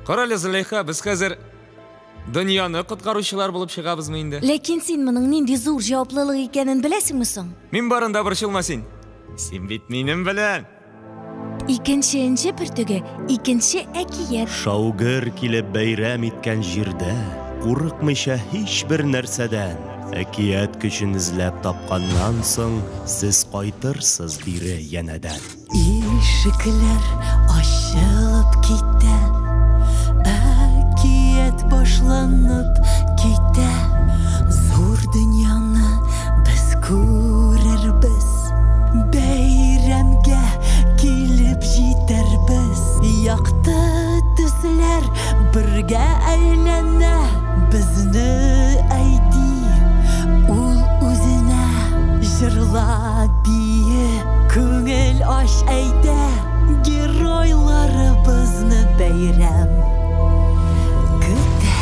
Карале, Зөләйха, без хәзер дөньяны коткаручылар булып чыгабызмы инде? Ләкин син моның нинди зур җаваплылык икәнен беләсеңме соң? Мин барында борчылма син. Син бит минем белән. Икенче энҗе бөртеге, икенче әкият. Шаугыр килеп бәйрәм иткән җирдә, курыкмыйча һичбер нәрсәдән, әкият көчен эзләп тапканнан соң, сез кайтырсыз бире янәдән. Ишекләр ачылып китә, әкият башланып китә. Зур дөньяны без күрербез, бәйрәмгә килеп җитәрбез. Якты төсләр бергә әйләнә, безне әйди ул үзенә. Җырла, бие, күңел ач әйдә, геройларыбызны бәйрәм көтә.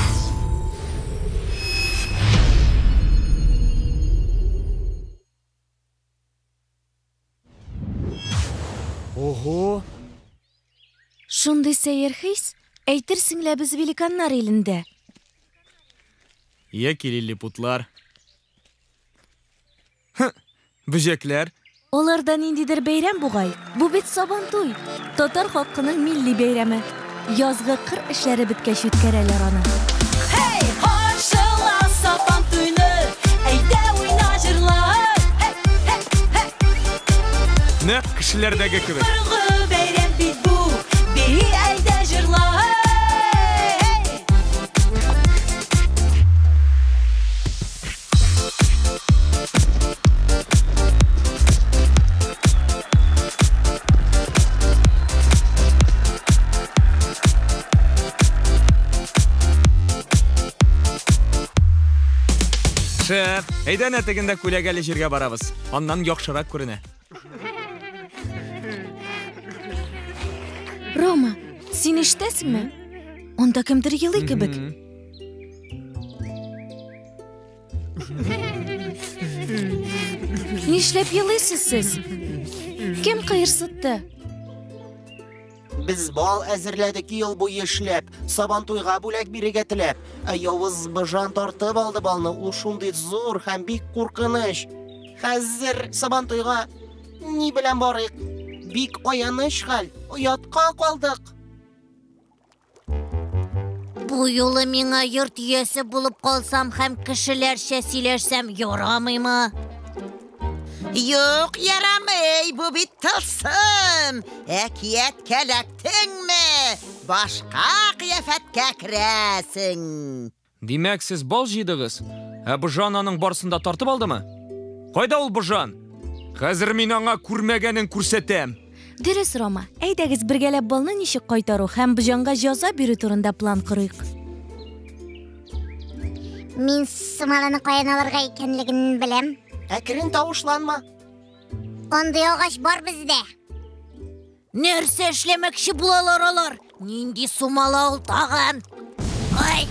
Ого! Шундый сәер хис, әйтерсең лә без великаннар илендә. Яки лилипутлар. Һы, бөҗәкләр. Аларда ниндидер бәйрәм бугай. Бу бит Сабантуй. Татар халкының милли бәйрәме. Язгы кыр эшләре беткәч үткәрәләр аны. Һей, каршыла Сабантуйны, әйдә уйна, җырла. Һей, һей, һей. Нәкъ кешеләрдәге кебек. Борынгы бәйрәм бит бу, бии әйдә җырла. Һей! Шәп! Әйдә әнә тегендә күләгәле җиргә барабыз. Аннан яхшырак күренә. Рома, син ишетәсеңме? Анда кемдер елый кебек. Нишләп елыйсыз сез? Кем кыерсытты? Без бал әзерләдек ел буе эшләп, Сабантуйга бүләк бирергә теләп. Ә явыз Быжан тартып алды балны, ул шундый зур һәм бик куркыныч. Хәзер Сабантуйга ни белән барыйк? Бик аяныч хәл, оятка калдык. Бу юлы миңа йорт иясе булып калсам һәм кешеләрчә сөйләшсәм ярамыймы? Юк, ярамый, бу бит тылсым. Әкияткә эләктеңме, башка кыяфәткә керәсең. Димәк, сез бал җыйдыгыз, ә Божан аның барысын да тартып алдымы? Кайда ул Божан? Хәзер мин аңа күрмәгәнен күрсәтәм. Дөрес, Рома. Әйдәгез бергәләп балны ничек кайтару һәм Божанга җәза бирү турында план корыйк. Мин сумаланы каян алырга икәнлеген беләм. Әкрен тавышланма. Андый агач бар бездә. Нәрсә эшләмәкче булалар алар? Нинди сумала ул тагын? Ай!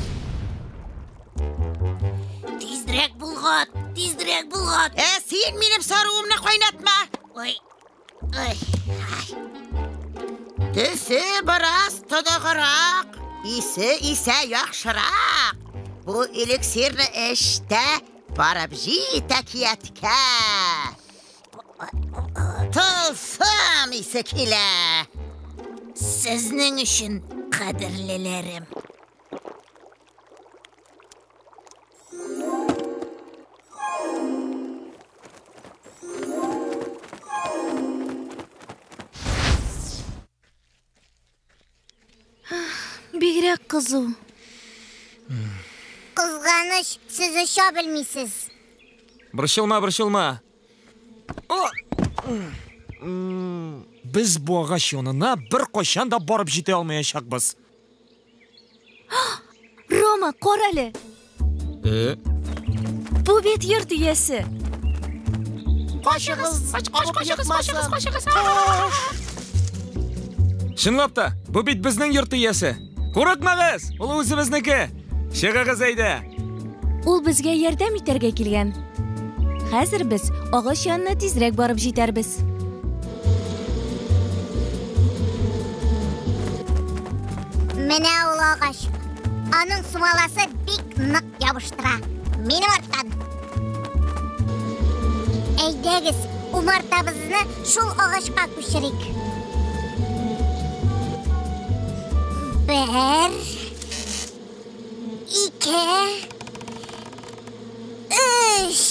Тизрәк булгат, тизрәк булгат. Ә син минем саруымны кайнатма. Ой. Ай. Ай. Төсе бераз тоныграк, исе исә яхшырак. Бу эликсирны эч тә барып җит әкияткә. Тылсым исе килә. Сезнең өчен, кадерлеләрем. Бигрәк кызу. Кызганыч, сез оча белмисез. Борчылма, борчылма. Без бу агач янына беркайчан да барып җитә алмаячакбыз. Рома, карале. Э? Бу бит йорт иясе. Качыгыз, качыгыз, качыгыз, качыгыз. Чынлап та, бу бит безнең йорт иясе. Курыкмагыз, ул үзебезнеке. Чыгыгыз әйдә. Ул безгә ярдәм итәргә килгән. Хәзер без агач янына тизрәк барып җитәрбез. Менә ул агач. Аның сумаласы бик нык ябыштыра. Минем арттан. Әйдәгез, умартабызны шул агачка күчерик. Бер, ике, өч.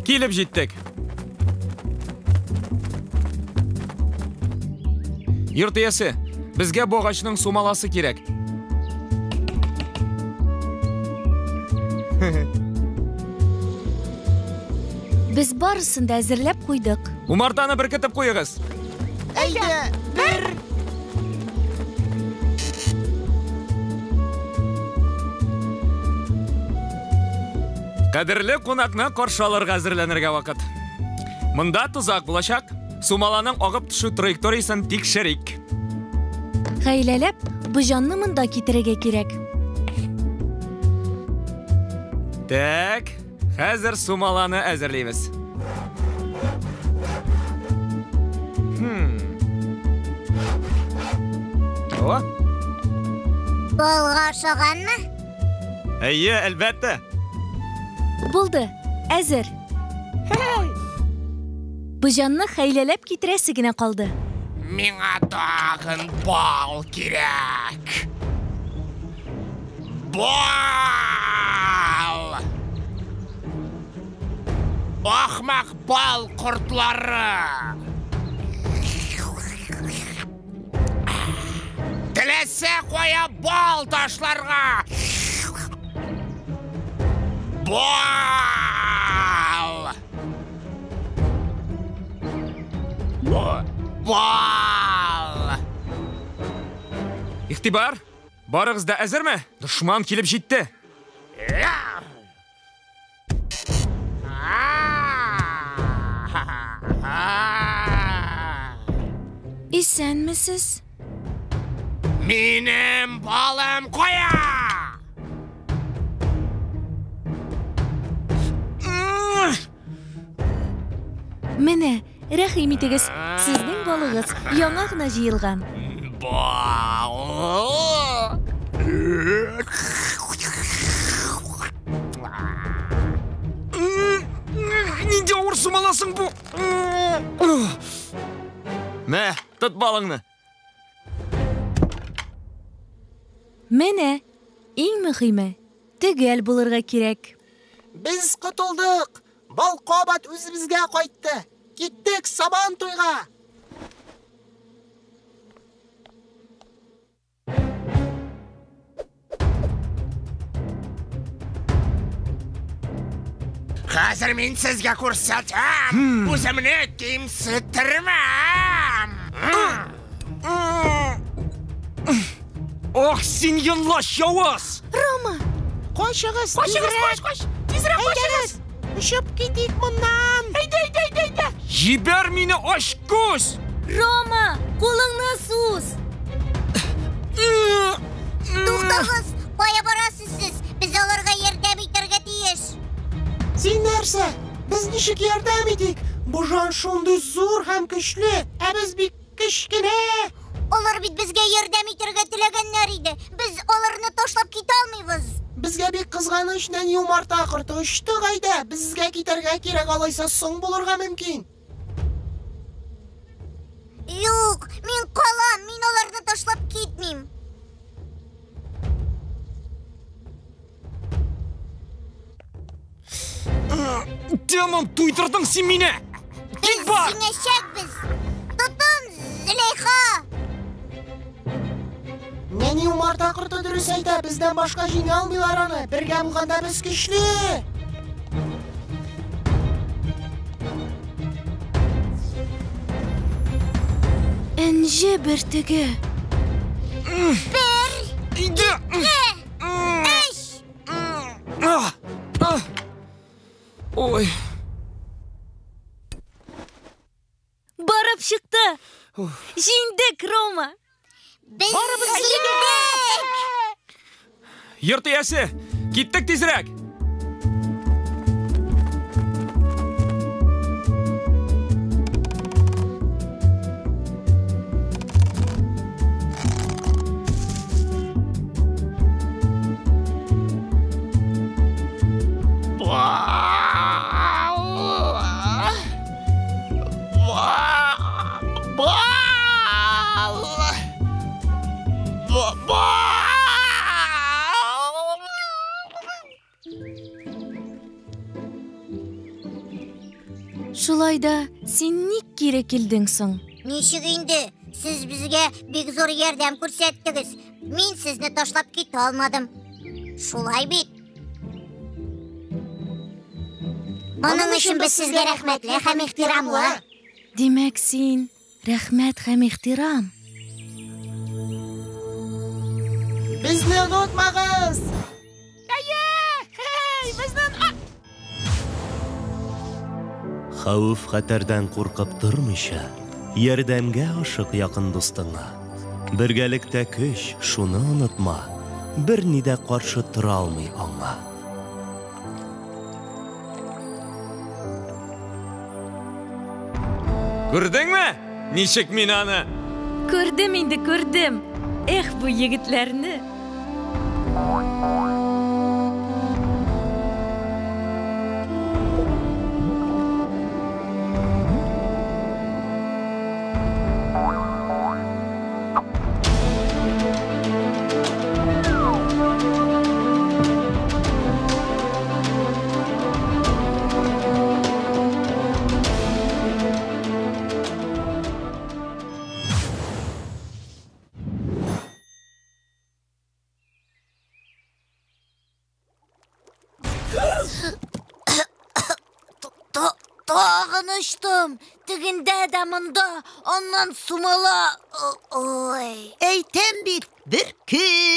Килеп җиттек. Йорт иясе, безгә бу агачның сумаласы кирәк. Без барысын да әзерләп куйдык. Умартаны беркетеп куегыз. Әйдә, бер. Кадерле кунакны каршы алырга әзерләнергә вакыт. Монда тозак булачак. Сумаланың агып төшү траекториясен тикшерик. Хәйләләп, Быҗанны монда китерергә кирәк. Так, хәзер сумаланы әзерлибез. О, Балга ошаганмы? Әйе, әлбәттә. Булды, әзер. Быҗанны хәйләләп китерәсе генә калды. Миңа тагын бал кирәк. Бал! Ахмак бал кортлары! Теләсә кая бал ташларга! Бал! Бал! Игътибар! Барыгыз да әзерме? Дошман килеп җитте. Исәнмесез? Минем балым кая? Менә, рәхим итегез, сезнең балыгыз яңа гына җыелган. Бал! Нинди авыр сумаласың бу? Мә, тот балыңны. Менә, иң мөһиме, төгәл булырга кирәк. Без котылдык. Бал кабат үзебезгә кайтты. Киттек Сабан туйга. Хәзер мин сезгә күрсәтәм. Үземне кимсеттермәм. Ох, син йонлач явыз! Рома! Качыгыз, Качыгыз, тизрәк. кач, кач! Тизрәк качыгыз! Әйдәгез, очып китик моннан. Әйдә, әйдә, әйдә, әйдә! Җибәр мине, ач күз! Рома, кулыңны суз! Туктагыз, кая барасыз сез? Без аларга ярдәм итәргә тиеш. Син нәрсә? Без ничек ярдәм итик? Бужан шундый зур һәм көчле, ә без бик кечкенә. Алар бит безгә ярдәм итәргә теләгәннәр иде. Без аларны ташлап китә алмыйбыз. Безгә бик кызганыч нәни умарта корты очты әйдә. Безгә китәргә кирәк, алайса соң булырга мөмкин. Юк, мин калам, мин аларны ташлап китмим. Тәмам туйдырдың син мине! Кит Без бар! җиңәчәкбез. Тотын, Зөләйха! Нәни умарта корты дөрес әйтә, бездән башка җиңә алмыйлар аны. Бергә булганда без көчле. Энҗе бөртеге. Бер, Иде! өч. Ой, Барып чыкты! Җиңдек, Рома! Без җиңдек! йорт иясе, киттек тизрәк! Шулай да син ник кире килдең соң? Ничек инде? Сез безгә бик зур ярдәм күрсәттегез. Мин сезне ташлап китә алмадым. Шулай бит? Моның өчен без сезгә рәхмәтле һәм ихтирамлы. Димәк, син рәхмәт һәм ихтирам. Безне онытмагыз! Әйе! Хей, безнең Хәвеф-хәтәрдән куркып тормыйча, ярдәмгә ашык якын дустыңа. Бергәлектә көч, шуны онытма. Берни дә каршы тора алмый аңа. Күрдеңме? Ничек мин аны? Күрдем инде, күрдем. Эх, бу егетләрне. Тагын очтым. Тегендә дә монда, аннан сумала. Ой. Әйтәм бит, бер көн,